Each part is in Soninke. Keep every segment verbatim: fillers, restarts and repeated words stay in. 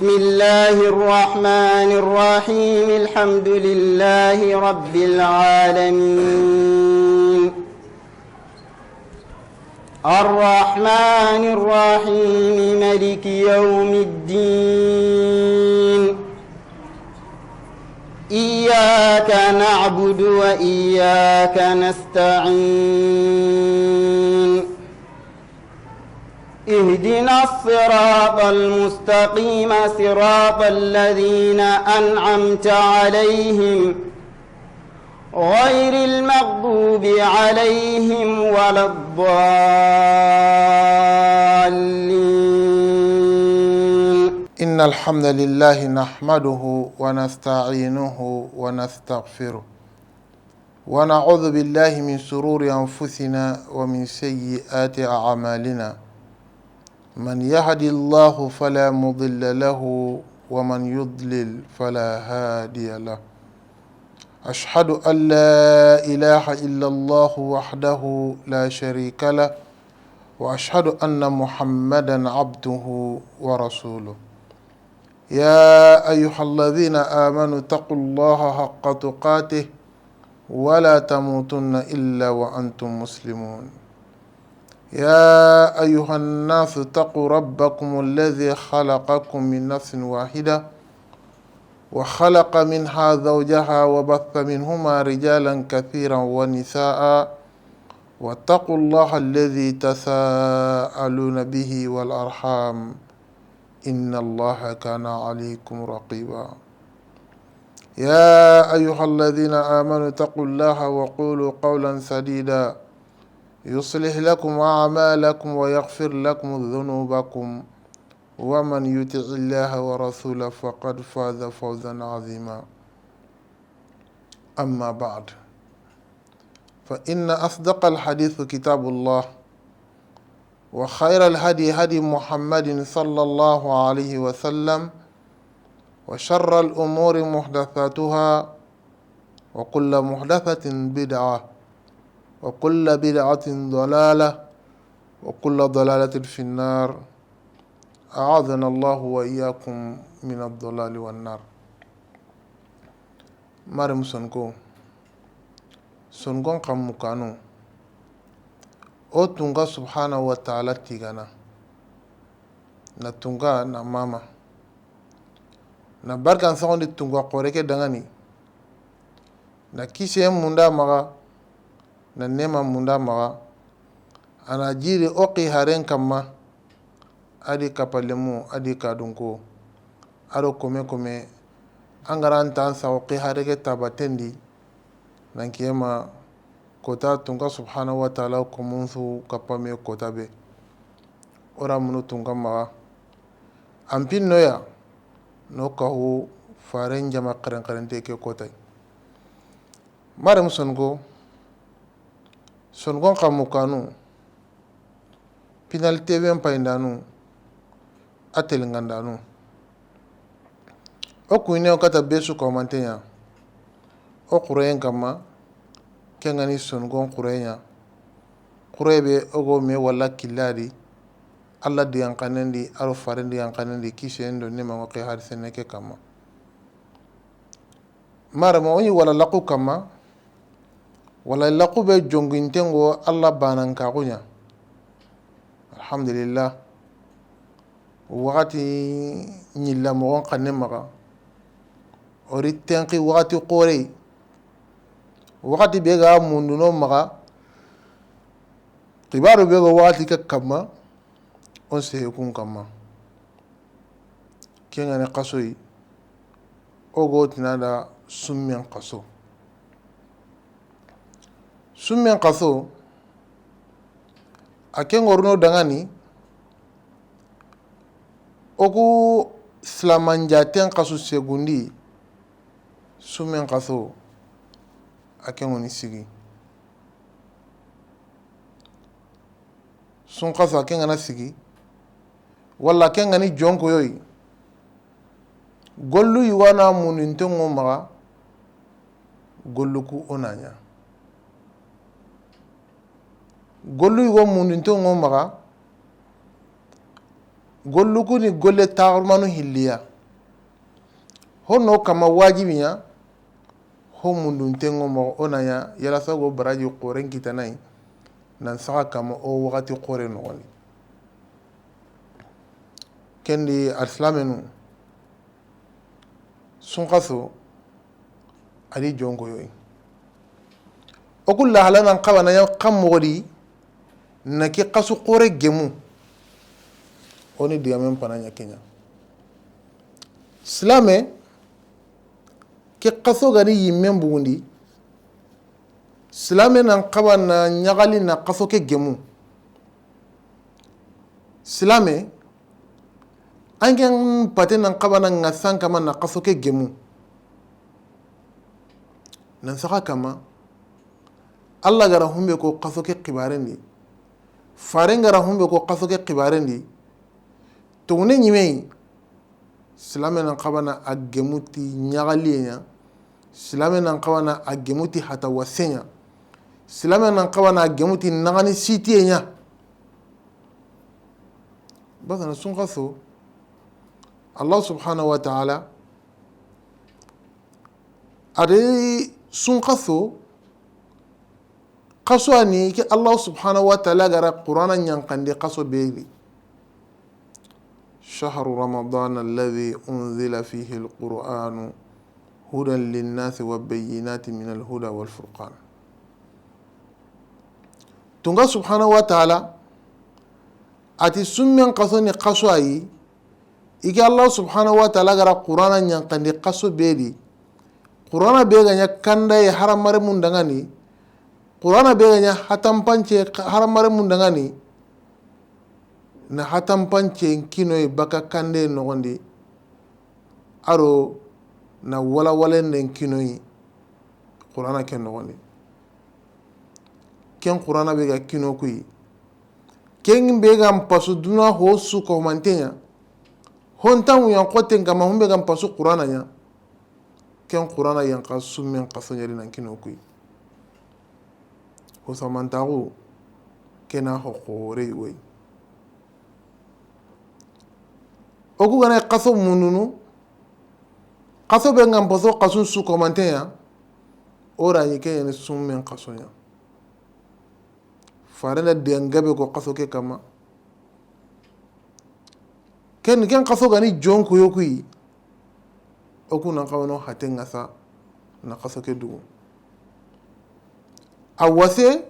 بسم الله الرحمن الرحيم. الحمد لله رب العالمين. الرحمن الرحيم. ملك يوم الدين. إياك نعبد وإياك نستعين. اهدنا الصراط المستقيم، صراط الذين أنعمت عليهم، غير المغضوب عليهم ولا الضالين. إن الحمد لله نحمده ونستعينه ونستغفره، ونعوذ بالله من شرور أنفسنا ومن سيئات أعمالنا. من يهد الله فلا مضل له، ومن يضلل فلا هادي له. أشهد أن لا إله إلا الله وحده لا شريك له، وأشهد أن محمدا عبده ورسوله. يا أيها الذين آمنوا اتقوا الله حق تقاته ولا تموتن إلا وأنتم مسلمون. يا أيها الناس اتقوا ربكم الذي خلقكم من نفس واحدة وخلق منها زوجها وبث منهما رجالا كثيرا ونساء، واتقوا الله الذي تساءلون به والأرحام، إن الله كان عليكم رقيبا. يا أيها الذين آمنوا اتقوا الله وقولوا قولا سديدا، يصلح لكم أعمالكم ويغفر لكم ذنوبكم، ومن يطع الله ورسوله فقد فاز فوزا عظيما. أما بعد، فإن أصدق الحديث كتاب الله، وخير الهدي هدي محمد صلى الله عليه وسلم، وشر الأمور محدثاتها، وكل محدثة بدعة، وكل بدعة ضلالة، وكل ضلالة في النار. أعاذنا الله وإياكم من الضلال والنار. Mare musonko, sonkon xammu kanu, o tunka subhanahu wa ta'ala tigana, na tunka na mama, na barkan saxondi tunka xore ke dangani, na kisiyen munda maxa, na nema munda maxa, a na jiri o xi haren kamma, a di kapalemu, a di kadunko, a do kome kome, an ga ra nta an saxo xi hare ke tabatendi, nan kiyema kota tunka subhanahu wa ta'ala komun su kapame kota be. O ra munu tunka maxa, an pin noya, no kahu faren jama xeren xerente ke kotay. Mare musonko, sonkon xammu kanu, Pinal T V n payindanu, a telingandanu. O kuyine o kata be su kahumanten ɲa, o xureyen kamma, ken ga ni sonkon xureyen ɲa. Xure be o go me walla killa di, Alla digan xannen di, a do faren digan xannen di, kisiyen do neman ŋa o xi hari senne ke kamma. Mare ma o ɲi wala laxu kamma, wala laxu be jonginten ŋo Alla banankaxu ɲa. Alhamdulillah. Waxati ɲilla moxon xanne maxa, o ri tenxi waxati xore, waxati be ga munduno maxa, xibaru be ga waxati ke kamma, o n sehekun kamma. Ken ga ni xasoyi, o go tina da summen xaso. Summen xaso, a ken ŋo ri no dangani, o ku silamanjaten xasu segundi, summen xaso, a ken ŋo ni sigi. Sunxasa ken ga na sigi, walla ken ga ni jonkoyoyi, gollu yigo na muninten ŋo maxa, gollu ku o na ɲa. Gollu yigo muninten ŋo maxa, gollu ku ni golle taxarumanu hilliya. Ho no kama wajibi ɲa, ho mundunten ŋo moxo o na ɲa, yala sago baraji xoren kitanayi, nan saxa kama o waxati xore noxondi. Kendi alsilamenu, sunxaso, a di jonkoyoyi. O ku lahala nan xawa na ɲa xa moxo di, na ke xasu xore gemu. O ni digamen pana ɲa ke ɲa. Silame, ke xaso ga ni yimmen bugundi, silame nan xawa na ɲaxali na xaso ke gemu. Silame, an ke n pate nan xawa na ŋa san kama na xaso ke gemu. Nan saxa kama, Alla ga ra humbe ko xaso ke xibaren di, faren ga ra humbe ko xaso ke xibaren di, togune ɲimeyi, silame nan xawa na a gemu ti ɲaxaliye ɲa, silame nan xawa na a gemu ti hata wase ɲa, silame nan xawa na a gemu ti naxani sitiye ɲa. Basana sunxaso, Allah subhanahu wa ta'ala, a di sunxaso, xaso a ni ke Allah subhanahu wa ta'ala ga ra Qur'ana ɲanqandi xaso be di. شهر رمضان الذي أنزل فيه القرآن هدى للناس وبينات من الهدى والفرقان. Tunga subhanahu wa ta'ala, a ti summen xaso ni xaso a yi, i ke Allah subhanahu wa ta'ala ga ra Qur'ana ɲanqandi xaso be di. Qur'ana be ga ɲa kandaye hadamarenmun danŋa ni, Qur'ana be ga ɲa hatanpance hadamarenmun danŋa ni, na hatanpancen kinoyi baka kande noxondi, a do na walawalenden kinoyi Qur'ana ken noxondi. Ken Qur'ana be ga kino kuyi, ken be ga n pasu duna ho su ko manten ɲa, ho ntanŋu yan xoten kama humbe ga n pasu Qur'ana ɲa. Ken Qur'ana yan xa summen xaso ɲa di nan kino kuyi. Husamantaxu, ke na ho xore woyi. O ku ga na xaso mundunu, xaso be ga n paso xasun su ko manten ɲa, o ra ɲi ke ɲa ni summen xaso ɲa. Faren da digan gabe ko xaso ke kama. Ken, ken xaso ga ni jonkoyo kuyi, o ku nan xawa no haten ŋa sa na xaso ke dugu. A wase,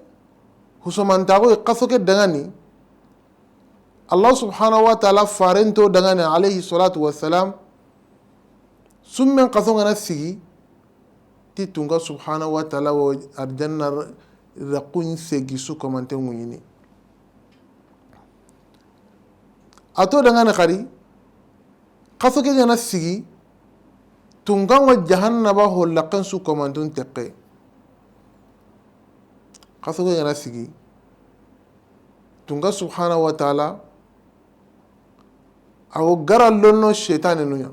husamantaxu yi xaso ke danŋa ni, Allah subhanahu wa ta'ala faren to danŋa ni alayhi salatu wassalam, summen xaso ga na sigi, ti tunga subhanahu wa ta'ala wo arjanna raqun segi su ko manten ŋuɲini. A to danŋa ni xari, xaso ke ga na sigi, tunga ŋo jahannaba ho laxen su ko mantun teqe. Xaso ke ga na sigi, tunga subhanahu wa ta'ala, a wo ga ra lonno seytanenu ɲa.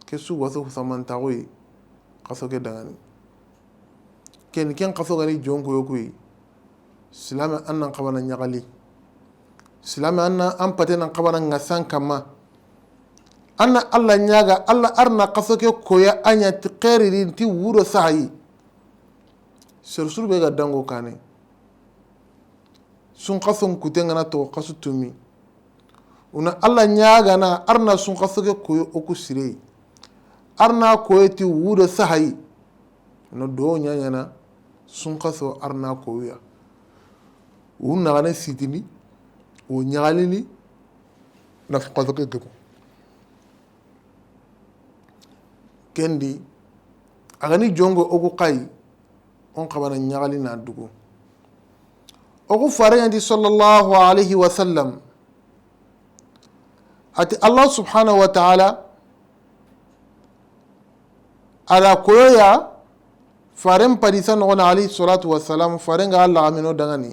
Ke su waso husamantaxu yi xaso ke danŋa ni. Ken, ken xaso ga ni jonkoyo kuyi, silame an nan xawa na ɲaxali. Silame an na, an pate nan xawa na ŋa san kama. An na Allah ɲaga, Allah ar na xaso ke koya a ɲa ti xeri di ti wudo sahayi. Sersuru be ga dango kane. Sunxason kuten ga na toxo xasu tumi. Una Allah ɲaga na ar na sunxaso ke koyo o ku sire. Ar na koyo ti wudo sahayi. No do ɲaɲana sunxaso ar na koyo ya. Wun na gane sitini, wo ɲaxalini, na sunxaso ke gemu. Kendi, a ga ni jonko o ku xayi, o n xawa na ɲaxali na dugu. O ku faren ɲa ti sallallahu alayhi wa sallam. A ti Allah subhanahu wa ta'ala, a da koyo ya, faren padisa noxon alayhi salatu wassalam, faren ga Allah amino danŋa ni.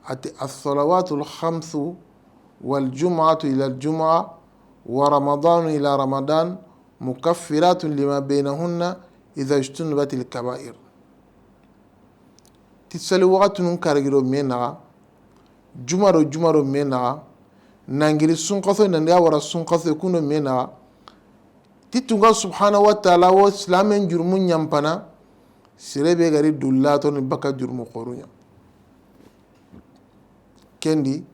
A ti, الصلوات الخمس والجمعة إلى الجمعة ورمضان إلى رمضان مكفرات لما بينهن إذا اجتنبت الكبائر. Ti sali waxatunun karagi do me naxa, juma do juma do me naxa, nangiri sunxaso nandi a wara sunxaso kundo me naxa, Ti tunka subhanahu wa taala wo silamen jurumu ɲampana, sere be ga ri du lato ni baka jurumu xoru ɲa. Ken di,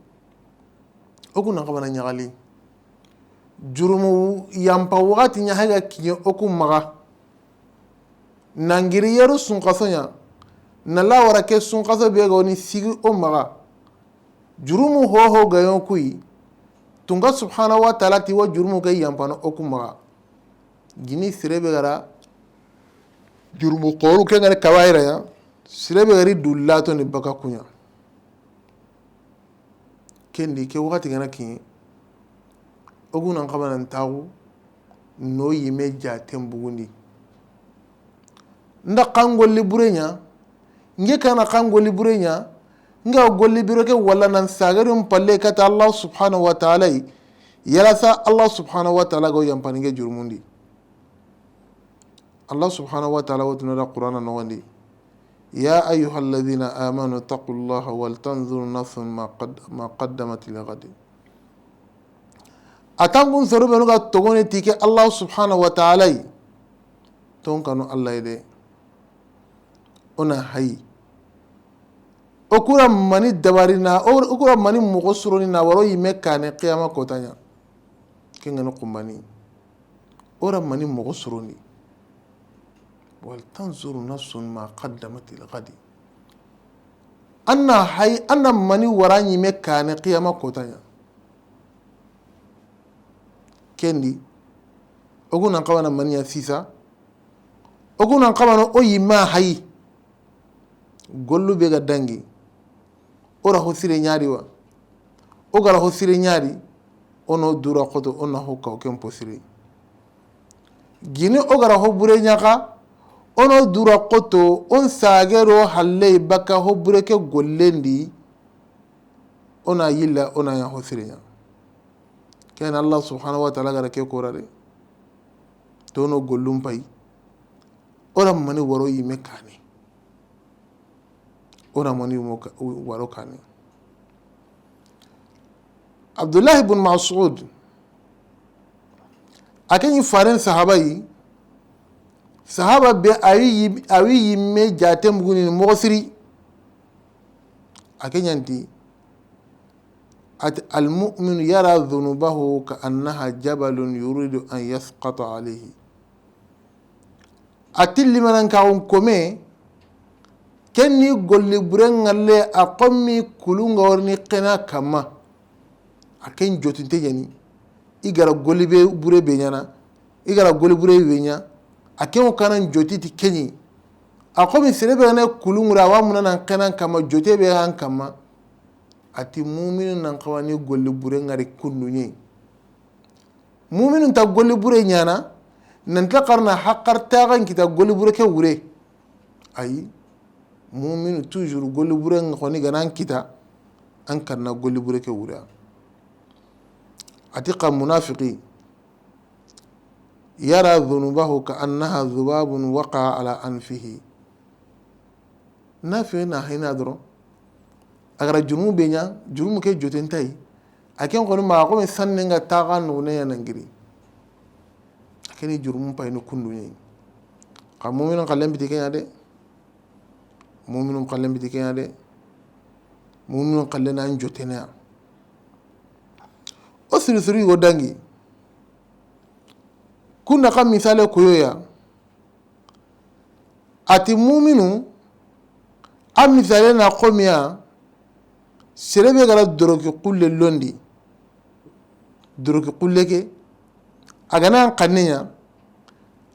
o ku na xabana ɲaxali. Jurumu yampa waxati ɲa xa ga kiɲe o ku maxa. Na giri yeru sunxaso ɲa, na la wara ke sunxaso be ga wo ni sigi o maxa. Jurumu hoho ga yo ku yi, tunka subhanahu wa taala ti wa jurumu ke yampana o ku maxa. Gini sere be ga ra jurumu xoru ke ga ni kabayira ya, sere be ga ri du lato ni baka ku ɲa. Ken di ke waxati ga na kiɲe, o ku na xabana n taxu no yime jaten bugundi. N da xa n golli bure ɲa, n ke xa na xa n golli bure ɲa, n ga golli bure ke wala nan sagarun palle kata Allah subhanahu wa taala yi, yala sa Allah subhanahu wa taala ga wo yampana n ke jurumun di. Allah subhanahu wa taala wo tuna da Qur'ana noxon di, يا أيها الذين آمنوا اتقوا الله ولتنظر نفس ما قد-، ما قدمت لغد. A tangun soro benu ga togone ti ke Allah subhanahu wa taala yi. Ton kanu Allah yi de. O na hayi. O ku ra mani dabari na, o ku ra mani moxo sironi na waro yime kane qiyama kota ɲa. Ken ga ni xumbane. O ra mani moxo sironi. ولتنظر نفس ما قدمت لغد. An na hayi, an na mani wara ɲime kane qiyama kota ɲa. Ken di, o ku na xabana mani ya sisa, o ku na xabana o yima hayi. Gollu be ga dangi, o ra ho sire ɲa ri wa? O ga ra ho sire ɲa ri, o na o dura xoto, o na ho kaw ken po sire. Gini o ga ra ho bure ɲa xa, o na o dura xoto, o n sagero halle baka ho bure ke gollen di, o na yilla, o na ɲa ho sire ɲa. Ken Allah subhanahu wa taala ga ra ke kora de. To no gollun pay. O ra mani waro yime kane. O na mani mo ka-, waro kane. Abdullah ibn Mas'ud, a ke ɲi faren sahaba yi, sahaba be a wi yi-, a wi yimme jaten buguni moxo siri. A ke ɲa n ti, a ti, المؤمن يرى ذنوبه كأنها جبل يريد أن يسقط عليه. A ti limanankaxun kome, ken ni golli bure ŋalle, a xo mi kulun ga wori ni xena kamma. A ken jotinte ɲa ni. I ga ra golli be bure be ɲaana, i ga ra golli bure be ɲa, a ken wo kanan joti ti ke ɲi. A xo mi sere be ga na kulun ŋura, a wa muna nan xenan kamma, jote be an kamma. A ti muminu nan xawa ni golli bure ŋari kundu ɲa yi. Muminu nta golli bure ɲaana, nan ta xarana haqar taxan kita golli bure ke wure. Ayi, muminu toujours golli bure ŋa xoni ga na an kita, an kanna golli bure ke wure. A ti xa munafiki, يرى ذنوبه كأنها ذباب وقع على أنفه. Na fi na hayna doro. A ga ra jurumu be ɲa, jurumu ke joten ta yi. A ken xoni ma xo mi sanne ŋa taxa no ne ya na giri. A ke ni jurumu pay no kundu ɲa yi. Xa muminu xallen biti ke ɲa de. Muminu xallen biti ke ɲa de. Muminu xallen an jotene ya. O siri siri go dangi. Kunda xa misale koyoya. A ti muminu, a misale na xo mi ya, sere be ga ra doroki xulle londi, doroki xulle ke, a ga na an xanne ɲa,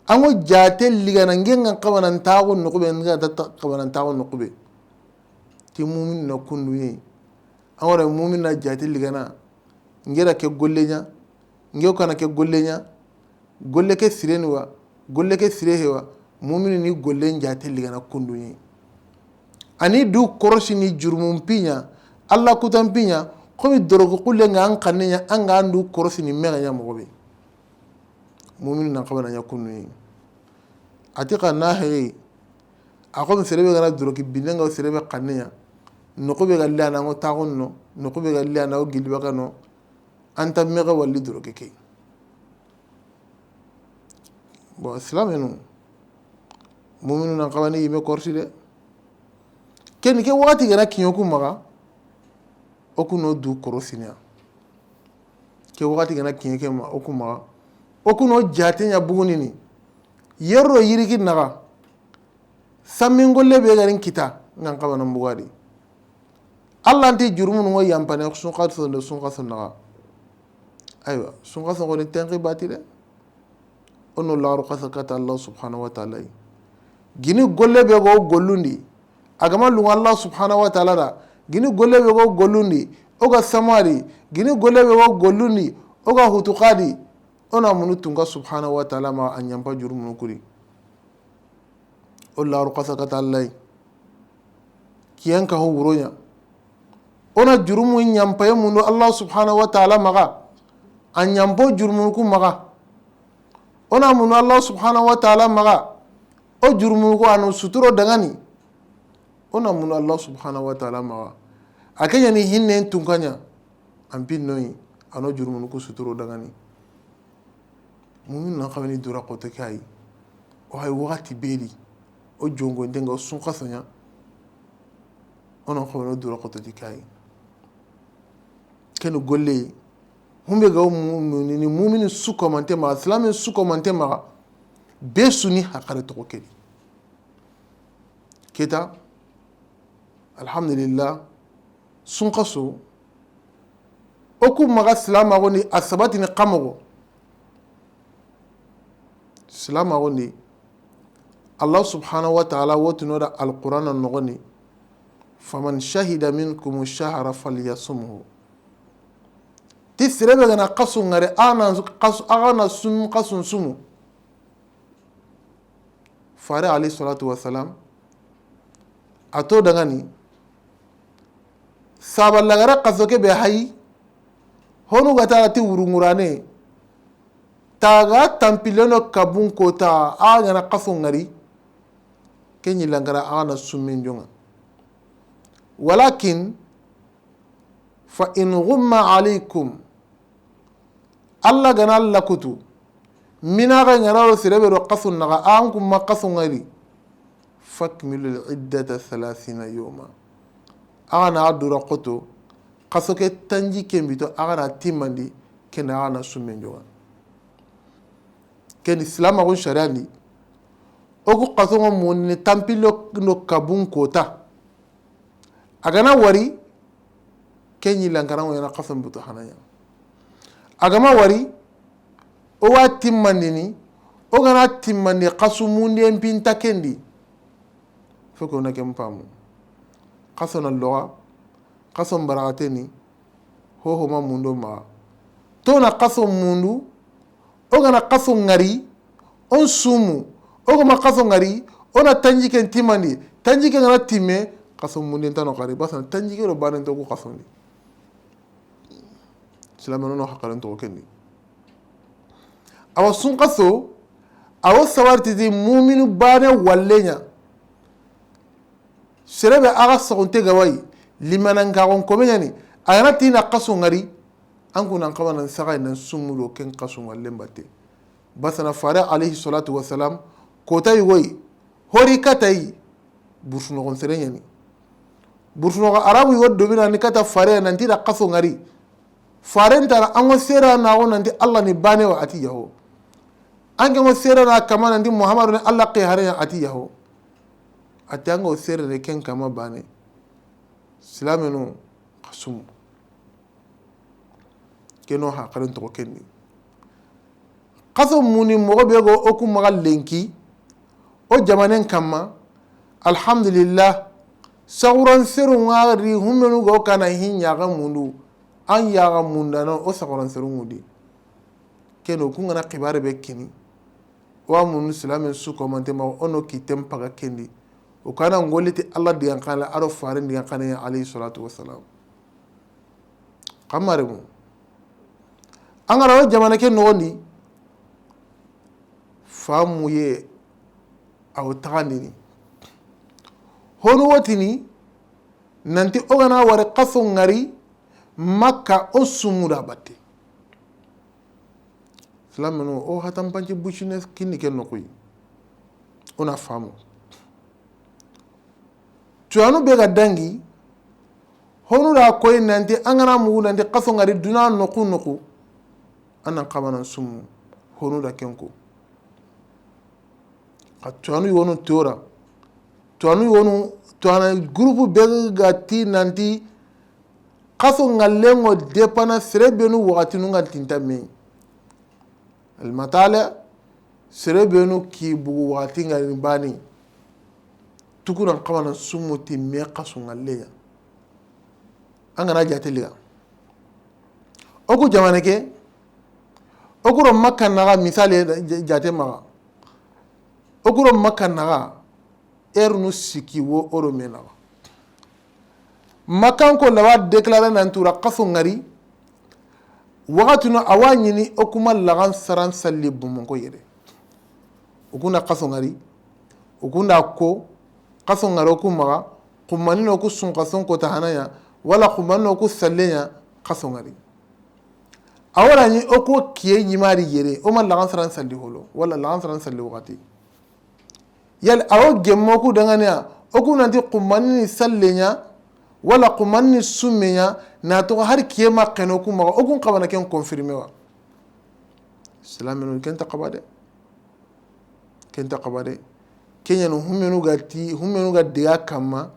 an ŋo jate ligana ŋe ŋa xabanantaxu noxu be, ŋa ta xabanantaxu noxu be. Ti muminu na kundu ɲa yi. An wara muminu na jate ligana, ŋe ra ke golle ɲa, ŋe wo kana ke golle ɲa, golle ke sireni wa, golle ke sire he wa, muminu ni gollen jate ligana kundu ɲa yi. A ni du korosini jurumun pi ɲa, Allah kutan pi ɲa, xo mi doroki xulle ŋa an xanne ɲa, an ga an du korosini mexe ɲa moxo be. Muminu nan xabana ɲa kundu ɲa yi. A ti xa na hege, a xo mi sere be ga na doroki binne ŋa wo sere be xanne ɲa, noxu be ga li a na ŋo taxun no, noxu be ga li a na wo gilli baka no, an ta mexe walli doroki ke. Bon, silaamenu, muminu nan xawa ni yinme korsi de. Ken ke waxati ga na kiɲe o ku maxa, o ku no du korosini ya. Ke waxati ga na kiɲe ke ma, o ku maxa, o ku no jaate ɲa bugunini. Yerro yirigi naxa. Sammin golle be ga ri n kita, n ga n xawa na n bugadi. Alla nti jurumunu ŋo yanpane sunxaso ndo sunxaso naxa. Aywa, sunxaso ŋo ni tenxi bati de. O no laxaru xasa kata Allah subhanahu wa ta'ala yi. Gini golle be go gollundi, a ga ma lunŋa Allah subhanahu wa ta'ala da. Gini golle be go gollundi, o ga samari. Gini golle be go gollundi, o ga hutu xadi. O na munu tunka subhanahu wa ta'ala ma a ɲanpa jurumunu kuri. O laxaru xasa kata Allah yi. Kiyen ka ho wuroɲa. O na jurumu ɲanpaye mundu Allah subhanahu wa ta'ala maxa. A ɲanpo jurumunu ku maxa. O na mundu Allah subhanahu wa ta'ala maxa. O jurumunu ku a no suturo dangani. O na mundu Allah subhanahu wa ta'ala maxa. A ke ɲa ni hinnen tunkaɲa. An pinnoyi. A no jurumunu ku suturo dangani. Muminu nan xawa ni dura xoto ke yi. O hay waxati be di, o jongo ndenga o sunxaso ɲa. O nan xawa ni dura xoto di ke yi. Ken golle, humbe ga o mumini, mumini su komante maxa, silaame su komante maxa, be su ni haqare toxo ke di. Keta, alhamdulillah, sunxaso, o ku maxa silaamaxu ndi a sabatini xa moxo. Silaamaxu ndi, Allah subhanahu wa ta'ala wo ti no da Alqur'ana noxo ni, faman shahida minkumu shahra falyasumhu. Ti sere be ga na xasu ŋari, a na xasu, a ga na sun xasun sumu. Fare alayhi salatu wa salam, a to dangani, saba lagara xaso ke be hayi, honu ga ta ti wurungurane, ta ga tampileno kabun kota, a ga na xaso ŋari, ke ɲi langara a ga na summen joŋa. Walakin, fa in ghumma alaykum, Allah ga na lakutu, mina ga ŋara ro sere be do xasu naxa, an ku ma xasu ŋari, fakmilu al-iddata thalathina yawma. A ga na dura xoto, xaso ke tanjikke mbito, a ga na timmandi, ken a ga na summen joŋa. Ken silaamaxun sariya ndi, o ku xaso ŋo muni tampilo no kabun kota. A ga na wari, ke ɲi lankaran ŋo ya na xaso mbutu hanaɲa. A ga ma wari, o wa timmandini, o ga na timmandi xasu mundiyen pinta ken di. Fo ko na ken pamu. Xaso na loxa, xaso mbaraxateni, hoho ma mundo maxa. To na xaso mundu, o ga na xaso ŋari, o n sumu, o ga ma xaso ŋari, o na tanjikken timmandi, tanjikke ga na timme, xaso mundi nta no xari, basana tanjikke do baane nto ku xaso ndi. Silaamenu no haqaren toxo ken di. Awa sunxaso, a wo sabariti ti muminu baane walle ɲa. Sere be a ga saxunte ga wa yi, limanankaxon kome ɲa ni, a ga na ti na xaso ŋari, an ku nan xawa nan saxa nan sumu do ken xasu ŋallen batte. Basana fare alayhi salatu wa salam, kota yogo yi, hori kata yi, bursunoxon sere ɲa ni. Bursunoxo arabu yogo domina ni kata fare nan ti da xaso ŋari. Fare nta na an ŋo sera na xo nan ti Allah ni baane wa a ti yaho. An ke ŋo sera na kama nan ti Muhammadu ni Allah ke hare ɲa a ti yaho. A ti an ŋo sere ne ken kama baane. Silaamenu xasumu. Ke no haqaren toxo ken di. Xaso muni moxo be go o ku maxa lenki, o jamanen kamma, alhamdulillah, saxuran seru ŋa ri hummenu go kana hi ɲaxa mundu, an yaxa mundana o saxuran seru ŋudi. Ken o ku ŋa na xibaare be kini, o wa mundu silaamen su komante maxa o no kitten paga ken di. O kana ŋoliti Allah digan xana, a do faren digan xana ya alayhi salatu wa salam. Xa maremu. An ga ra wo jamana ke noxon di, famuye a wo taxandini. Honu wo tini, nan ti o ga na wari xaso ŋari, Makka o sumu da batte. Silamenu, o hatanpanci bucine kini ke noxu yi. O na faamu. Tuwaanu be ga dangi, honu da koyi nanti, an ga na mugu nanti xaso ŋari duna noxu noxu, an nan xawa nan sumu, honu da ken ko. Xa tuwaanu yogonu tora, tuwaanu yogonu, tuwaana groupe be ga ti nanti, xaso ŋallen ŋo dépana sere benu waxatinu ŋa tinta me. Almatala, sere benu ki bugu waxati ŋa ni bani. Tukuran xawa na sumu ti me xaso ŋallen ɲa. An ga na jate liga. O ku jamane ke, o ku ro Makka naxa, misali, ja-, jate maxa. O ku ro Makka naxa, heure nu siki wo o ro me naxa. Makkanko lawa déclarer nan tura xaso ŋari, waxatinu a wa ɲini o ku ma laxan saran salli bumunko yere. O ku na xaso ŋari, o ku na ko, xaso ŋari o ku maxa, xumanino ku sunxason kota hana ɲa, wala xumanino ku salle ɲa, xaso ŋari. A wa ra ɲi o ku kiye ɲimari yere, o ma laxan saran salli holo, wala laxan saran salli waxati. Yali a wo gemmo ku danganiya, o ku nanti xumanini salle ɲa, wala xumanini summe ɲa, na toxo hari kiye ma xeno ku maxa, o kun xawa na ken confirmé wa. Silamenu ken ta xawa de. Ken ta xawa de. Ken ɲa ni humenu ga ti, humenu ga diga kamma,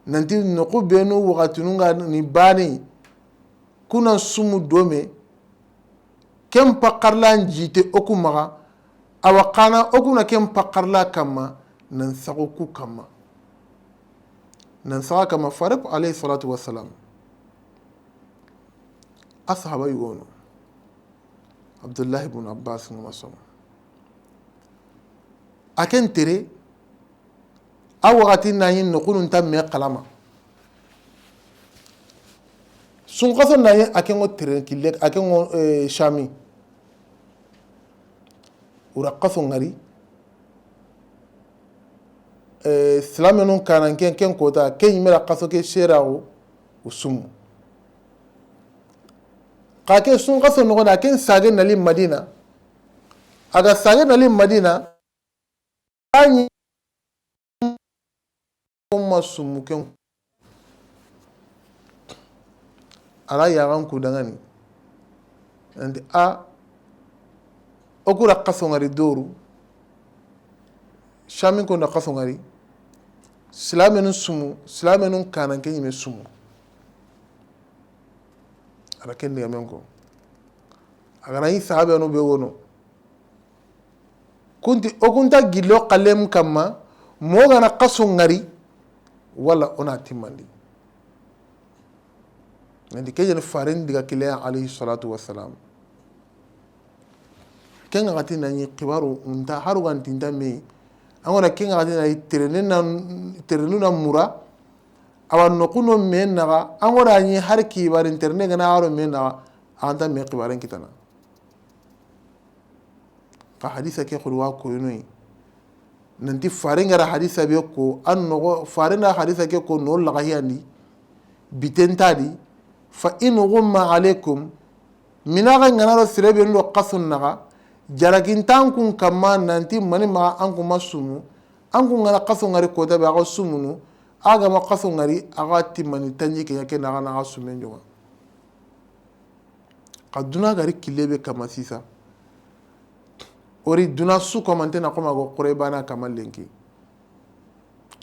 nanti noxu benu waxatinu ŋa ni bani, ku nan sumu dome, ken paxarla n jite o ku maxa, a wa xa na o ku na ken paxarla kamma, nan saxo ku kamma. Nan saxa kamma, Faare ko, alayhi salatu wassalam, a sahaba yogonu, Abdullahi ibn Abbas ŋa ma soŋo. A ken tere, a waxati na ɲi noxunu nta me xalama. Sunxaso na ɲi a ken ŋo tere kille, a ken ŋo, eh, Shami. O ra xaso ŋari. Eh, silamenun kanan ken, ken kota, ken ɲi me ra xaso ke seraxu, o sumu. Xa ke sunxaso noxo na, ken sage na li Madina. A ga sage na li Madina, a ɲi ma sumu ken. A ra yaxan ku dangani. Nanti a, o ku ra xaso ŋari doru. Shaminko na xaso ŋari. Silamenun sumu, silamenun kanan ke ɲi me sumu. A ra ken digamen ko. A ga na ɲi sahabenu be wono. Kunti, o kunta gillo xalem kamma, mo ga na xaso ŋari, wala o na timmandi. Nanti ke ɲa ni Faaren diga kille ya, alayhi salatu wassalam. Ken ŋa xati na ɲi xibaru nta haru ga ntinta me. An ŋo na ken ŋa xati na ɲi terene na, terenu na mura. A wa noxu no me naxa, an ŋo na ɲi har kibarin terene ga na haro me naxa, a nta me xibaren kitana. Xa hadisa ke xulwa koyonoyi. Nanti Faaren ga ra hadisa be ko, an noxo, Faaren na hadisa ke ko no laxahiyandi, biten ta di, fa in ghumma alaykum, mina ga ŋa na ro sere be ndo xaso naxa, jarakintan kun kamma nanti mani maxa an ku ma sumu, an ku ŋa na xaso ŋari kota be a ga sumunu, a ga ma xaso ŋari a ga timmani tanji ke ɲa ke naxa naxa sumen joga. Xa duna gari kille be kamma sisa. O ri duna su kamante na xoma go xure bana kamma lenki.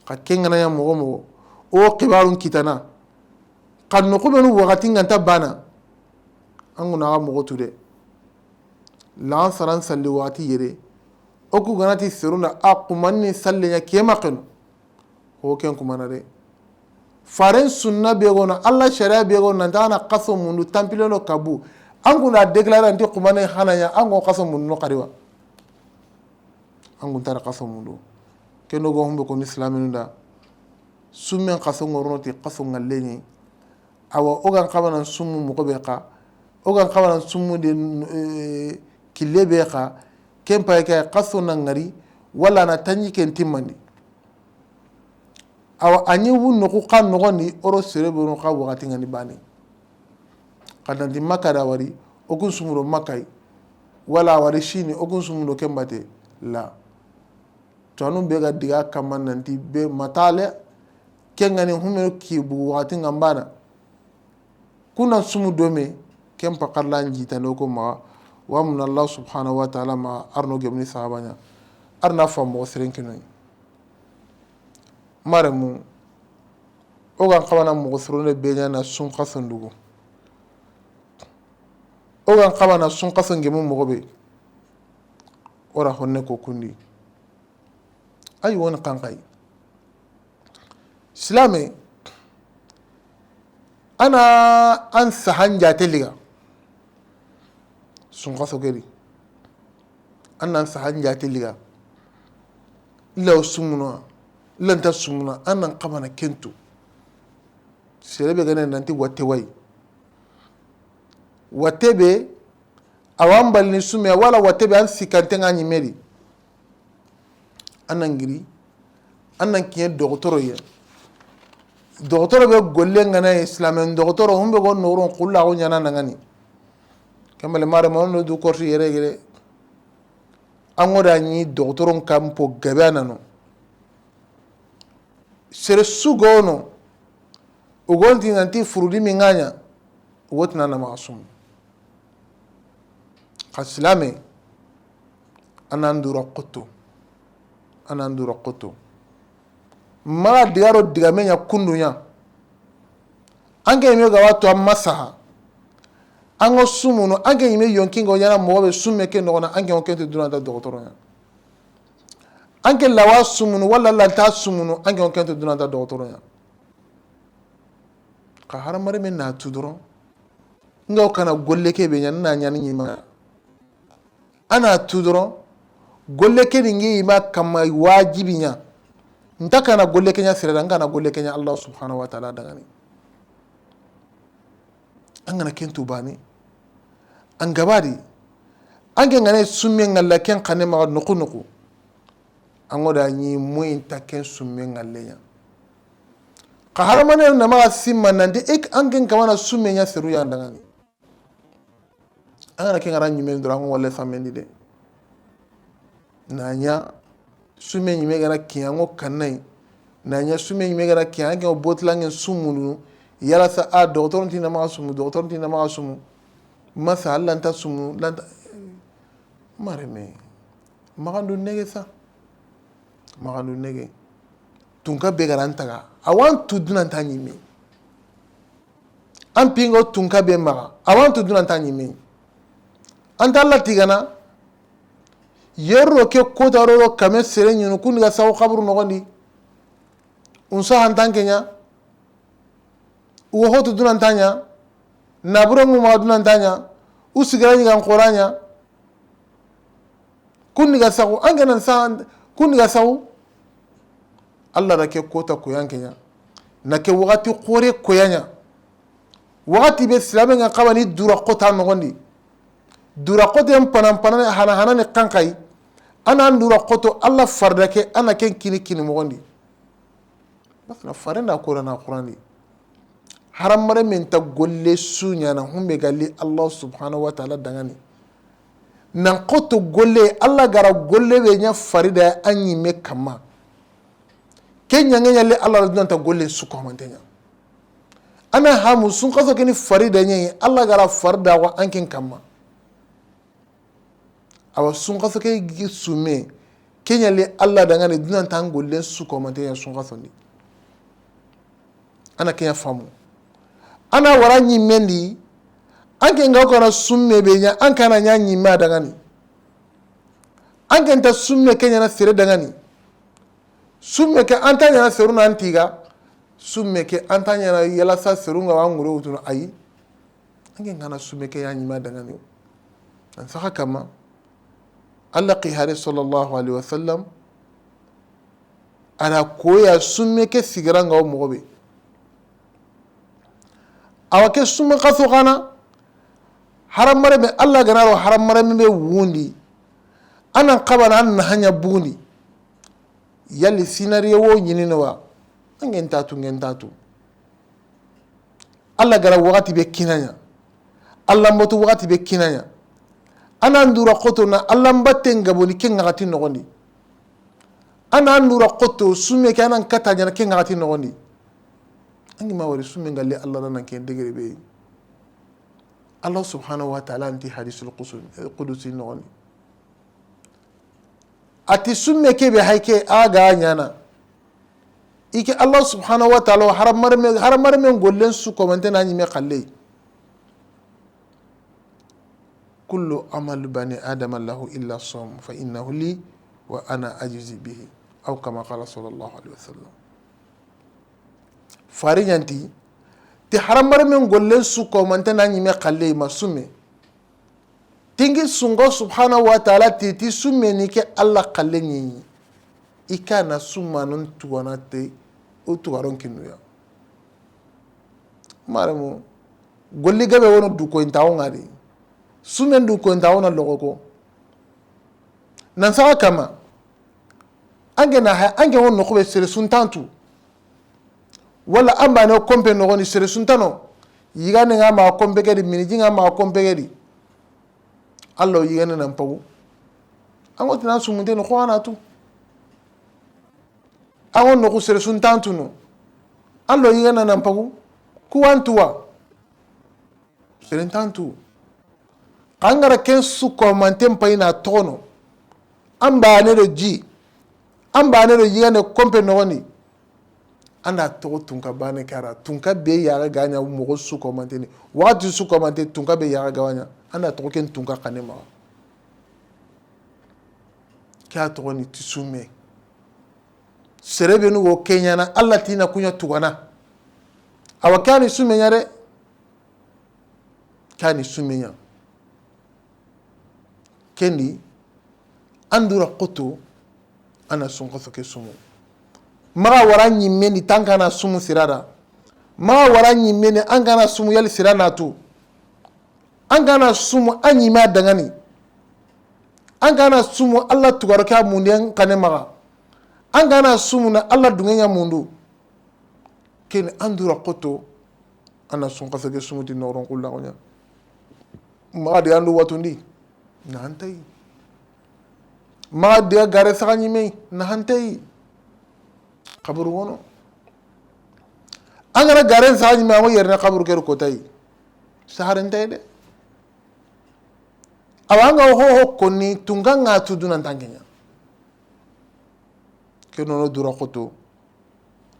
Xa ken ga na ɲa moxo moxo, o xibarun kitana. Xa noxu benu waxati ŋa nta bana. An ŋu na ga moxo tu de. Laxan saran salli waxati yere. O ku ga na ti serun da a xumanni salle ɲa ke ma xenu. Ho ken kumana de. Faaren sunna be gono, Alla sharia be gono, nanta na xaso mundu, tampile no kabu. An ku na déclarer nanti xumane hana ɲa, an go xaso mundu no xariwa. An ku nta ra xaso mundu. Ken do go humbe ko ni islaminu da. Summen xaso ŋorono ti xaso ŋalleɲi. Awa, o ga n xawa nan sumu moxo be xa. O ga n xawa nan sumu de, eh, kille be xa. Ken pay ke xaso na ŋari, wala na tanji ken timmandi. Awa, a ɲi wu noxu xa noxondi, o ro sere benu xa waxati ŋa ni bane. Xa nanti Makka da wari, o kun sumuro Makka yi. Wala wari sini o kun sumu do ken bate la. Tuwanu be ga diga kamma nanti be matale, ken ga ni hume ki bu waxati nga mbana. Kuna sumu dome, ken pakarla njita no ko ma, wa mun Allah subhanahu wa ta'ala ma arno gemni sahabanya. Arna fa mo seren kenoy. Maremu, o gan xawana moxo soro ne be ɲana sunxaso ndugu. O gan xawana sunxaso ngemu moxo be. O ra honne ko kundi. Ay woni xanxay. Silame, ana an sahan jate liga. Sunxaso geri. An nan sahan jate liga. Illa o sumuna, illa nta sumuna, an nan xamana kentu. Sere be gane nanti watte way. Watte be, awan balini sume, wala watte be an sikante nga ɲimedi. An nan giri, an nan kiɲe dogotoro ye. Dogotoro be golle nga na islamen dogotoro, humbe go noron xulla go ɲana nangani. Kembele mare ma wono du korti yere yere. An ŋo da ɲi dogotoron kampo gabe a nano. Sere su gono, o gonti nanti furudi mi nga ɲa, wotina na maxa sumu. Xa silame, a nan dura xoto. A nan dura xoto. Maxa digaro digame ɲa kundu ɲa. An ke ɲime ga wa to an masaha. An ga sumunu, an ke ɲime yonki nga ɲana moxo be summe ke noxona, an ke ŋo kento dunanta dogotoro ɲa. An ke lawa sumunu, wala lanta sumunu, an ke ŋo kento dunanta dogotoro ɲa. Xa haramare men na tu doron. Nga o kana golle ke be ɲa, na ɲani ɲima. A na tu doron, golle ke ni ngi ma kamma wajibi ɲa. Nta kana golle ke ɲa sere da, n kana golle ke ɲa Allah subhanahu wa ta'ala dangani. An gana ken tu bani. An gabadi. An ke ngane summe ngalla ken xane maxa noxu noxu. An ŋo da ɲi moyin ta ken summe ngalle ɲa. Xa haramane na maxa simma nanti ik an ken kamana summe ɲa seru ya dangani. An gana ke ngara ɲime ndura ŋo wala samendi de. Na ɲa sume ɲime gana kiya ŋo kannay. Na ɲa sume ɲime gana kiya an ke ŋo botilangen sumunu. Yala sa a dogotoro nti na maxa sumu, dogotoro nti na maxa sumu. Masa Allah nta sumu, lanta. Mareme. Maxandu nege sa. Maxandu nege. Tunka be gara ntaga. Awan tu dunanta ɲime. An pingo tunka be maxa. Awan tu dunanta ɲime. Anta Allah tigana. Yerro ke kota roro kame sere ɲunu kundi ga sawo xaburu noxondi. Unsa hantan kenya. Wo hotu dunanta ɲa. Nabure mu ma dunanta ɲa. Usigara ɲigan xora ɲa. Kundi ga saxu, an ke nan sa, kundi ga saxu. Allah da ke kota koyan ke ɲa. Na ke waxati xore koya ɲa. Waxati be silame nga xabani dura xota noxondi. Dura xote en panan panan hana hana ni kankai. Ana dura xoto Allah farda ke ana ken kini kini moxondi. Masala, fare na ko na Qur'an di. Haramare men ta golle su ɲana humbe galli Allah subhanahu wa ta'ala dangani. Nan xoto golle, Allah gara golle be ɲa farida a ɲime kamma. Ke ɲange ɲalle Allah la dunanta golle su ko mantenya. Ana hamu sun xaso keni farida ɲa Allah gara farida wa anken kamma. Awa sunxaso ke gi summe, ke ɲa le Allah dangani dunanta an gollen su ko mante ɲa sunxaso ndi. Ana ke ɲa famu. Ana wara ɲimme ndi, an ke nga ko na summe be ɲa, an kana ɲa ɲimme a dangani. An ke nta summe ke ɲa na sere dangani. Summe ke anta ɲa na seru nan tiga, summe ke anta ɲa na yala sa seru nga wa ngure wutunu ayi. Ange ngana sume ke ya ɲima dangani. An saxa kama. Allah ki hare sallallahu alaihi wasallam. Ana koya sume ke sigiranga o moxo be. Awa ke sume xaso xana. Haramare be Allah gana ro haramare be wundi. Anan xabana an na hanya bundi. Yalli sinariye wo ɲinino wa. Angen tatu, ngen tatu. Allah gara waxati be kinaɲa. Allah mbotu waxati be kinaɲa. A na an dura xoto na Alla n batten gaboni ken ŋaxati noxondi. A na an dura xoto sume ke a na n kata ɲaana ken ŋaxati noxondi. An gi ma wari sume ŋa le Alla na nan ken degere be. Allah subhanahu wa ta'ala nti hadisul qusu-, qudusi noxondi. A ti sume ke be hay ke a ga ɲaana. I ke Allah subhanahu wa ta'ala haramare me, haramare me gollen su komante na ɲi me xalle. Kullu amal bani adama lahu illa sawm fa innahu li wa ana ajzi bihi. Aw kama qala sallallahu alaihi wasallam. Fari ɲanti, ti haramare me gollen su komante na ɲi me xalle ma sume. Tingi sungo subhanahu wa ta'ala ti, ti sume ni ke Allah xalle ɲi. I ka na suma non tuwana te, o tuwaron kinuya. Maremu, golli gabe wono du ko inta wonga di. Sumen du ko inta wona logo ko. Nan saga kama. Ange na ha, ange won no ko be sere suntantu. Wala an bane o kompe noxondi sere suntano. Yigande ŋa ma kompe ke di, miniji ŋa ma kompe ke di. Allah yigande nan pagu. An ŋo ti na sumunte no xo a na tu. An ŋo noxu sere suntantu no. Allah yigande nan pagu. Kuwantuwa. Sere ntantu. Xa an ga ra ken su komanten payi na toxono. An bane do ji. An bane do yigande kompe noxondi. An da toxo tunka bane kara. Tunka be yaxa ga ɲa moxo su komanteni. Waxati su komante tunka be yaxa ga wa ɲa. An da toxo ken tunka xane maxa. Ke a toxoni ti sume. Sere be nu wo ke ɲaana Allah ti na kuɲa tugana. Awa ke a ni sume ɲa de. Ke a ni sume ɲa. Kendi, an dura xoto, a na sunxaso ke sumu. Maxa wara ɲimme ni tanka na sumu sirada. Maxa wara ɲimme ni an ga na sumu yali sira na tu. An ga na sumu a ɲimme a dangani. An ga na sumu Allah tugaro ke a mundu an xane maxa. An ga na sumu na Allah dunge ɲa mundu. Ken an dura xoto. A na sunxaso ke sumu ti noxoron xulla ko ɲa. Maxa diga an du watundi. Na hantay. Maxa diga gare saxa ɲimme. Na hantay. Xaburu wono. An ga na gare saxa ɲimme, an ŋo yerene xaburu ke ru kotay. Saxaren tay de. Awa an ga ho ho konni tunka ŋa tu dunan tanke ɲa. Ke nono dura xoto.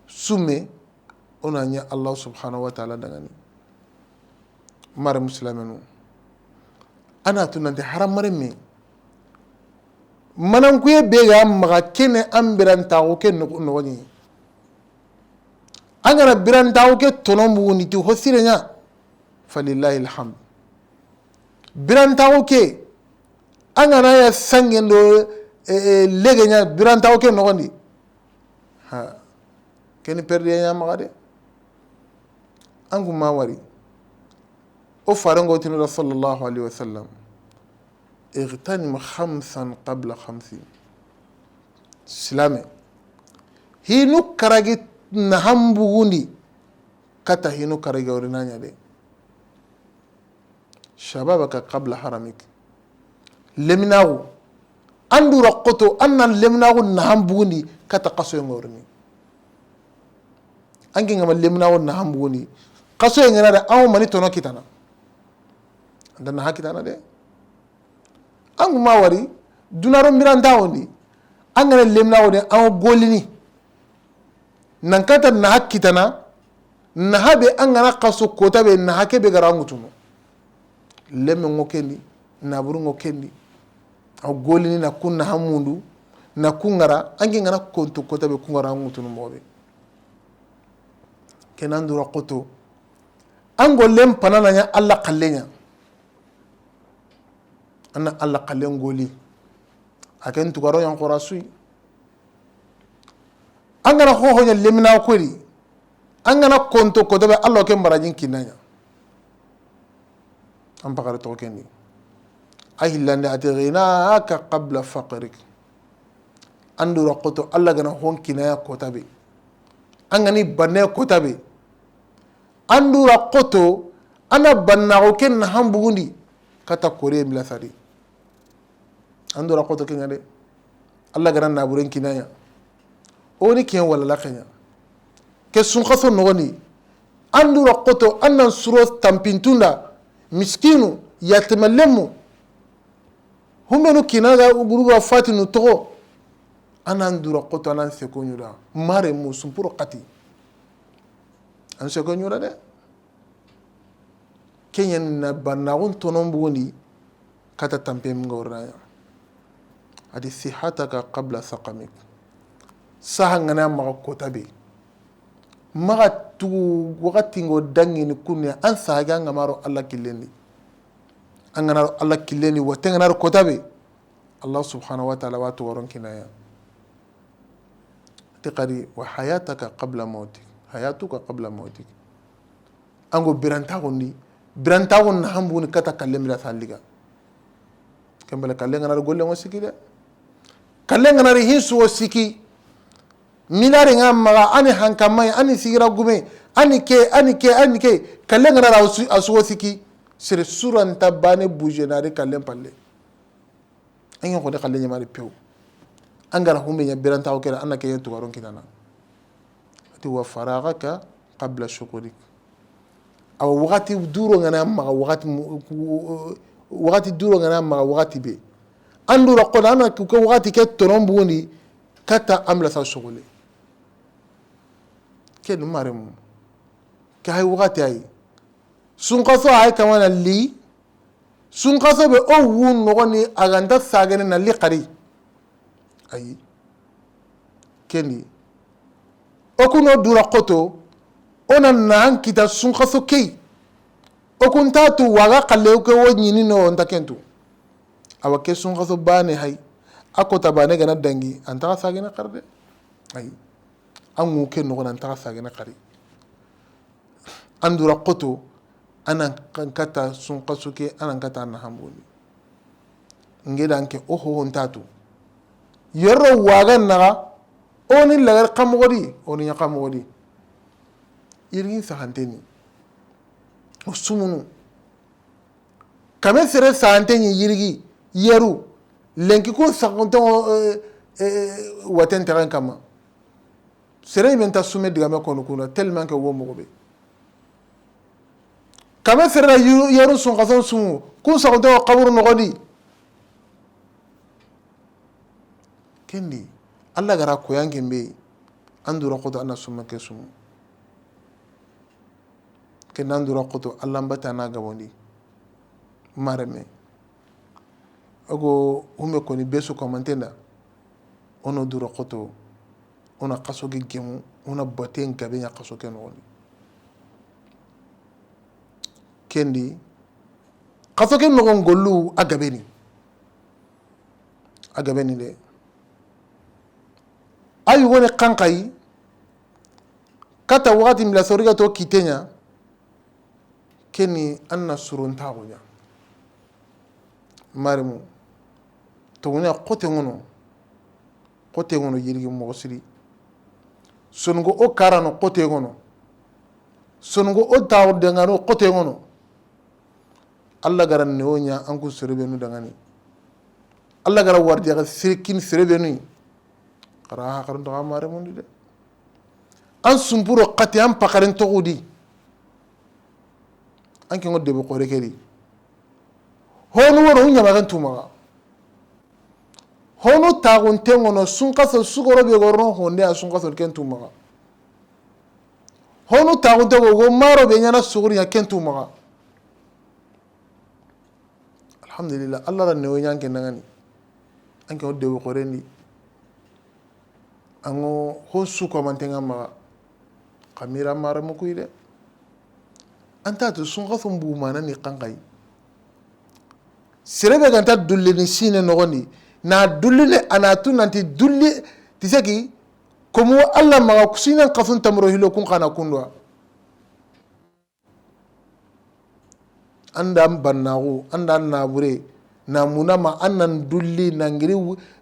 Sume, o na ɲa Allah subhanahu wa ta'ala dangani. Mare muslimenu. A na tu nanti haramare me. Manankuye be ga maxa kene an birantaxu ke noxo, noxo ɲi. An ga na birantaxu ke tonon bugundi ti ho sire ɲa. Falillahi alhamd. Birantaxu ke, an ga na ya sangen do, e, e, lege ɲa birantaxu ke noxondi. Ha. Keni perdiye ɲa maxa de. An ku ma wari. O farengo tinu da sallallahu alaihi wasallam. Igtanim khamsan qabla khamsin. Silame. Hinu karagi na hambugundi. Kata hinu karagi wari na ɲa de. Shababaka qabla haramik. Leminaxu. An dura xoto, an na leminaxu nahan bugundi kata xasoye ŋa worini. An ke ŋa ma leminaxu nahan bugundi. Xasoye ŋa na da, an wo mani tono kitana. An da naha kitana de. An ku ma wari, dunaro mirantaxundi. An ga na leminaxu de, an wo golini. Nan kata naha kitana, naha be an ga na xaso kota be, naha ke be ga ra ŋutunu. Lemme ŋo kendi, naburu ŋo kendi. Aw golini na kun naha mundu, na kun ŋa ra, an ke ŋa na konto kota be kun ŋa ra ŋutunu moxo be. Kenan dura xoto. An gollen pana na ɲa Allah xalle ɲa. An na Allah xallen goli. A ken tugaro yan xora suyi. An ga na hoho ɲa lemina kori. An ga na konto kotobe Allah ke mbarajin kinna ɲa. An pakare to kendi. A hillande ati ghinaka qabla faqrik. An dura xoto Allah ga na hon kinaya kotabe. An ga ni banne kotabe. An dura xoto, an na bannaxu ken nahan bugundi, kata kore mila sari. An dura xoto ke ɲa de. Alla ga na naburen kini a ɲa. O ni kiyen wala la ke ɲa. Ke sunxaso noxoni. An dura xoto, an nan suro tanpintun da. Miskinu, yatema lemmu. Humbenu kina ga guruba fatinu toxo. An nan dura xoto, an nan seko ɲuda. Mare mu sumpuro xati. An seko ɲuda de. Ke ɲa ni na bannaxun tonon bugundi kata tanpe minga wornaya. A di sihataka qabla saqamik. Saha ngana maxa kota be. Maxa tugu waxati ngo dangini kunne, an saha ga ngama ro Alla killen di. An gana ro Alla killen di, watte ngana ro kota be. Allah subhanahu wa ta'ala wa tuwaron kinaya. Ti xadi, wa hayataka qabla mawtik. Hayatuka qabla mawtik. Ango birantaxundi, birantaxun na hambuni kata kalle mira salliga. Kembele kalle ngana golle ngo siki de. Kalle ngana ri hinsu wo siki. Milari nga maga, ani hankamai, ani sigira gume, ani ke, ani ke, ani ke. Kalle ngana ra asu wo siki. Sere suranta bane buje nari kalle palle. An ŋa xo de xalle ɲamari pew. An ga ra humbe ɲa birantaxu kera, an na ke yen tugaron kinana. Ati wa faragaka qabla shughlik. Awa waxati duro ngana maxa waxati mu-, ku-, waxati duro ngana maxa waxati be. An dura xo na ku ke waxati ke toron bundi kata amla sa shughuli. Ke ni maremu. Ke hay waxati ay. Sunkaso ay kamana li. Sunkaso be o wun nogoni a ganta sagene na li xari. Ayi. Kendi. O kuno dura xoto, o na nan kita sunkaso kei. O kun ta tu waga xalle ke wo ɲini no nta kentu. Awa ke sunkaso bane hay. A kota bane gana dangi, an ta sagene xari de. Ayi. An ŋu ke nogon an ta sagene xari. An dura xoto, an nan kata sunkaso ke, an nan kata na hamboni. Nge dan ke, o ho hontatu. Yerro waga naga, o ni lagar xamogodi, o ni ɲa xamogodi. Yirgin sahanteni. O sumunu. Kame sere sahanteni yirgi, yeru. Lenki ko sakonto, eh, eh, waten tagan kama. Sere men ta sume digame konu kuna, tellement que wo mogo be. Kame sere da yu-, yeru sunkason sumu, kun sakonto kaburu nogodi. Kendi, Allah gara koyan kembe, an dura xoto an na suma ke sumu. Kendi an dura xoto, Allah mbata na gabondi. Mareme. Ogo hume koni besu komantenda. Ono dura xoto. Ona xaso ge gemu, ona baten gabe ɲa xaso ke nogondi. Kendi, xaso ke nogon gollu a gabeni. A gabeni de. A yugoni xanxayi, kata waxati mila soriga to kiteɲa, keni an na surontaxu ɲa. Marimu, toguɲa xote ŋono, xote ŋono yirigi moxo siri. Sonungo o karano xote ŋono. Sonungo o taxu dengano xote ŋono. Allah gara newo ɲa an ku serebenu dangani. Allah gara wardiyaxa sirkin serebenu. Xara haxarun taxa maremundi de. An sumpuro xati an paxaren toxudi. An ke ŋo debe xore keri. Honu woro ɲamaxen tumaxa. Honu taxunte ŋono sunkaso sugoro be gorono honde a sunkaso ken tumaxa. Honu taxunte go go maro be ɲana suguri ɲa ken tumaxa. Alhamdulillah, Allah ra newo ɲa an ke nangani. An ke o dewo xorendi. An ŋo ho su komanten ŋa maxa. Xamira mara mukuyi de. An ta tu sunkaso mbu mana ni xanxayi. Serebe ganta dulli ni sine nogondi. Na dulli ne a na tu nanti dulli tiseki. Komu Allah maxa kusinen xasun tamro hilo kun xana kundwa. An da an bannaxu, an da an nabure, na munama, an nan dulli, nangiri,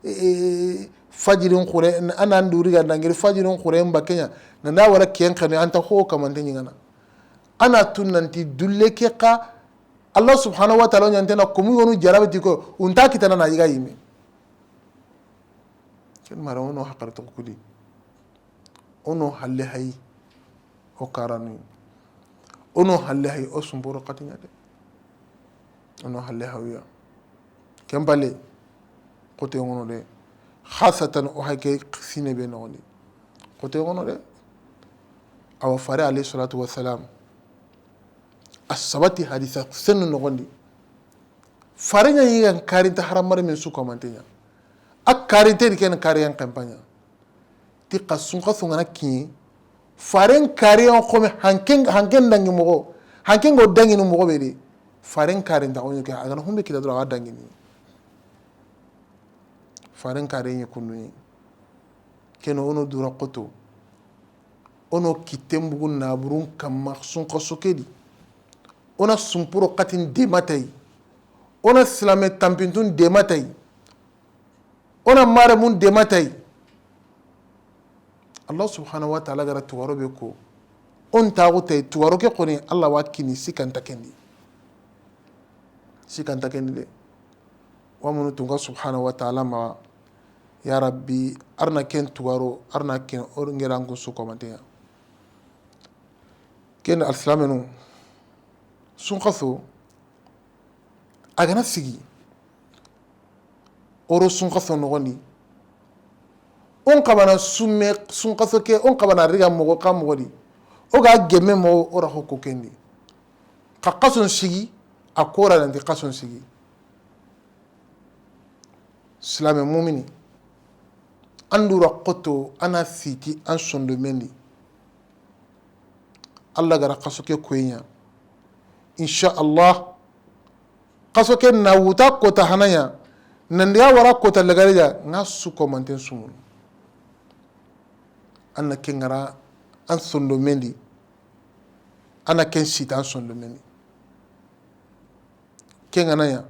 eh, fajirin xure, an nan duriga, nangiri fajirin xure, mba kenya, na na wara kiyen xene, an ta ho kamante ɲingana. An na tun nanti dulle ke xa, Allah subhanahu wa ta'ala ɲantena, komu yonu jarabiti ko, unta kitana na yiga yime. Ken mara, o no haqare toxo kudi. O no halle hayi o karanu. O no halle hayi o sumporo xatiŋa de. O no halle hawiya. Ken palle, xote ŋono de. Khasatan o haqe sine be noxondi. Xote ŋono de. Awa fare alayhi salatu wassalam, a sabati hadisa sennu noxondi. Fare ɲa yigan karinta haramare men su kamante ɲa. A karinte di ken kariyan kampaɲa. Ti xa sunxaso ŋa na kiɲe. Faren kariyan xome hanken, hanken dangi moxo. Hanken go dangi ni moxo be de. Faren karinta o ɲo ke, a ga na humbe kita dura a dangi ni. Faren kariye ɲi kundu ɲi. Keno o no dura xoto. O no kitten bugu naburun kamma sunxaso ke di. O na sumpuro xatin dematay. O na silame tampintun dematay. O na mare mun dematay. Allah subhanahu wa ta'ala gara tuwaro be ko. O n taxu tay tuwaro ke xoni Allah wa kini sikanta kendi. Sikanta kendi de. Wa munu tunga subhanahu wa ta'ala ma, ya Rabbi, arna ken tuwaro, arna ken or ngerangu su komanteya. Ken alsilamenu, sunxaso, a ga na sigi, o ro sunxaso noxondi, o n xabana summe, sunxaso ke, o n xabana riga moxo, xa moxo di, o ga gemme moxo, o ra hokko kendi. Xa xason sigi, a kora nanti xason sigi. Silame mumini, an dura xoto, a na siti an sondo mendi. Allah gara xaso ke koyiɲa. Insha Allah, xaso ke na wuta kota hanaya, nandi a wara kota lagariya, nga su komanten sumunu. An na ke ngara an sondo mendi, an na ken sita an sondo mendi. Ke ngana ya,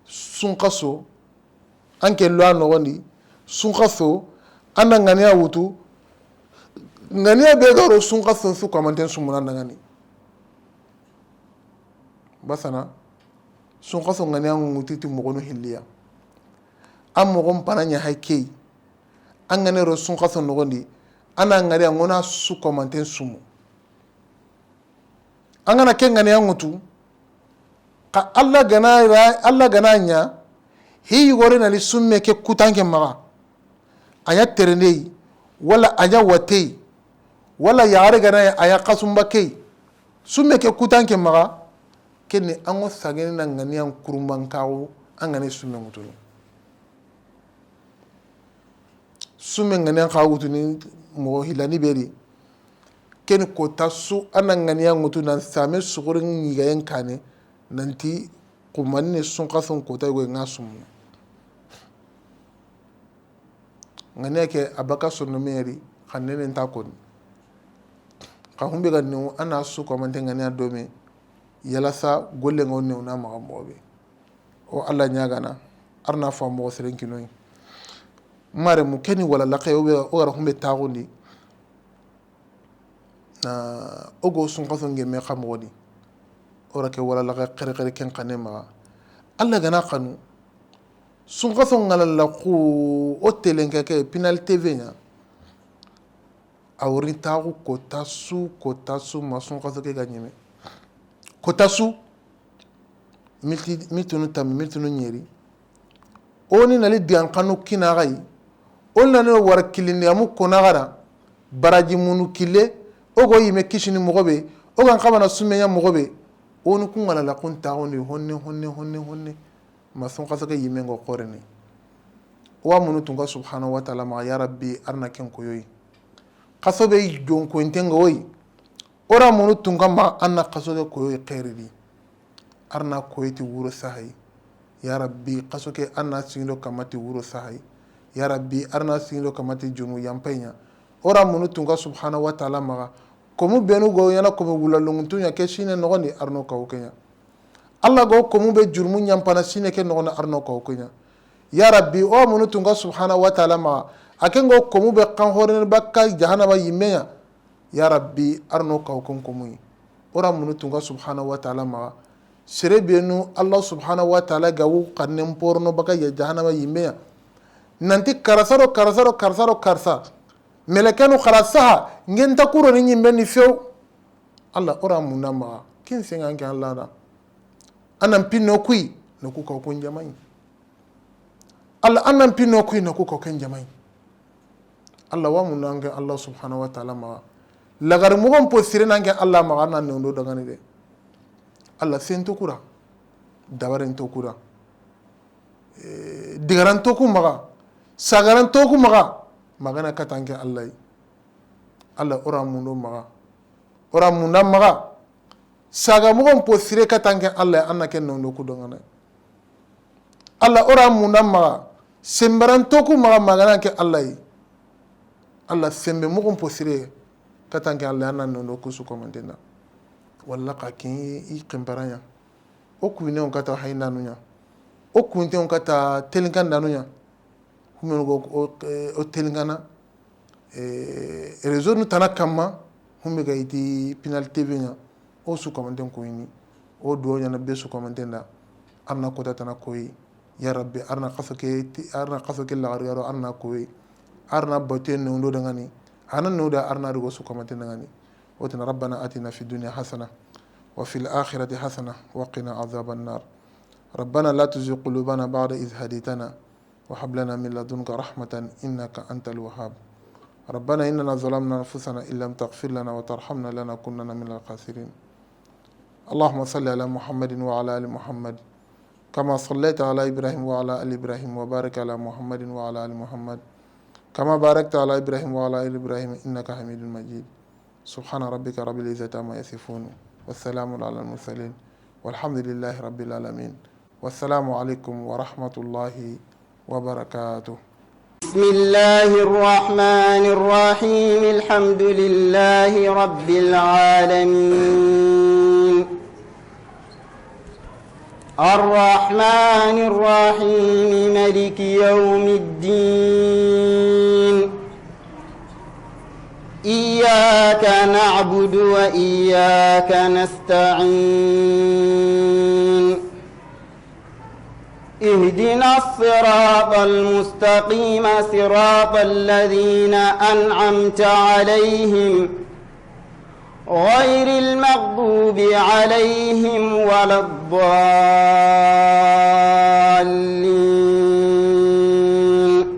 sunxaso, an ke lo a noxondi, sunxaso, an na ŋaniya wutu, ŋaniya be ga ro sunxaso su kamanten sumuna na ŋani. Basana, sunxaso ŋaniya ŋutu ti moxonu hilliya. An moxon pana ɲa hay key. An ŋane ro sunxaso noxondi, an na ŋaniya ŋona su kamanten sumu. An ga na ke ŋaniya ŋutu, xa Allah gana ra, Allah gana ɲa, hi yugore na li summe ke kutanke maxa. A ɲa terendey, wala a ɲa watey, wala yaxare gana a ɲa xasumba key. Summe ke kutanke maxa, kenne an ŋo sagene na ŋaniyan kurumbankaxu, an gane summe ŋutunu. Sume ŋaniyan xa wutuni moxo hilani be di. Ken kota su, a na ŋaniya ŋutu nan same suxuri ɲigayen kane, nanti xumanne sunxason kota yogo ŋa sumuna. Ŋaniya ke a baka sonno meri, xa nene nta koni. Xa humbe ga new, a na su komante ŋaniya dome, yalasa golle ŋa wo new na maxa moxo be. O Allah ɲagana, ar na fa moxo seren kinoyi. Mare mu keni wala laxe, o be, o gara humbe taxundi. Na, o go sunxaso ngeme xa moxo di. O ra ke wala laxe xere xere ken xane maxa. Allah gana xanu. Sunxaso ŋala laxu, o telenke ke, Pinal T V ɲa. A wori taxu kota su, kota su, ma sunxaso ke ga ɲeme. Kota su, milti, miltunu tammi, miltunu ɲeri. O ni nali digan xanu kina xayi. O ni nali wara kilindi amu kona xara. Baraji munu kille, o go yime kisini moxo be, o gan xabana sumeya moxo be. O ni kun ŋala laxun taxundi honne, honne, honne, honne. Ma sunxaso ke yimen go xorene. O wa munu tunka subhanahu wa ta'ala maxa, ya Rabbi, ar na ken koyoyi. Xaso be jon koyinten ga woyi. O ra munu tunka ma an na xaso ke koyoyi xeeri di. Ar na koyi ti wuro sahayi. Ya Rabbi, xaso ke an na sigindo kamma ti wuro sahayi. Ya Rabbi, ar na sigindo kamma ti jonu yampayɲa. O ra munu tunka subhanahu wa ta'ala maxa. Komu benu go ɲana komu wula lunguntuɲa ke sine noxondi ar no kawo keɲa. Allah go komu be jurmu ɲampana sine ke noxondi ar no kawo keɲa. Ya Rabbi, o munu tunka subhanahu wa ta'ala maxa. A ken go komu be kan horene bakka jahannama yimmeya. Ya Rabbi, ar no kawo ken komuyi. O ra munu tunka subhanahu wa ta'ala maxa. Sere benu Allah subhanahu wa ta'ala ga wu xannen porono bakka ya jahannama yimmeya. Nanti karasa do karasa do karasa do karasa. Melekenu xara saha, nge nta kuro ni ɲimbe ni few. Alla, o ra munda maxa, kin senga nke Alla da. A nan pinno kuyi, na ku kaw kun jamayi. Alla, a nan pinno kuyi, na ku kaw ken jamayi. Alla wa munda nke Alla subhanahu wa ta'ala maxa. Lagari moxon po sire na nke Alla maxa, a na newndo dangani de. Alla sento kura, dabaren to kura. Eh, digaran to ku maxa, sagaran to ku maxa, magana kata nke Alla yi. Alla o ra mundo maxa, o ra munda maxa. Saga moxon po sire kata nke Alla yi, a na ken newndo ku dangana. Alla o ra munda maxa, sembaran to ku maxa, magana nke Alla yi. Alla sembe moxon po sire kata nke Alla yi, a na newndo ku su komantenda. Walla xa kin i ximparanya. O kuwinten kata hayindanu ɲa. O kuwinten kata telinkandanu ɲa. Humenu go o, o telinkana. Eh, réseau nu tana kamma, humbe ga iti Pinal T V ɲa. O su kamanten koyini. O duwa ɲana be su kamanten da. Arna kota tana koyi. Ya Rabbi, arna xaso ke ti-, arna xaso ke lagari garo, arna koyi. Arna batu newndo dangani. Ana newda arna rigo su kamanten dangani. Wotana, ربنا آتنا في الدنيا حسنة وفي الآخرة حسنة وقنا عذاب النار. ربنا لا تزغ قلوبنا بعد إذ هديتنا وهب لنا من لدنك رحمة إنك أنت الوهاب. ربنا إننا ظلمنا أنفسنا إن لم تغفر لنا وترحمنا لنكونن من الخاسرين. اللهم صل على محمد وعلى آل محمد كما صليت على إبراهيم وعلى آل إبراهيم وبارك على محمد وعلى آل محمد كما باركت على إبراهيم وعلى آل إبراهيم إنك حميد مجيد. سبحان ربك رب العزة عما يصفون. والسلام على المرسلين. والحمد لله رب العالمين. والسلام عليكم ورحمة الله وبركاته. بسم الله الرحمن الرحيم. الحمد لله رب العالمين. الرحمن الرحيم. ملك يوم الدين. إياك نعبد وإياك نستعين. اهدنا الصراط المستقيم، صراط الذين أنعمت عليهم، غير المغضوب عليهم ولا الضالين.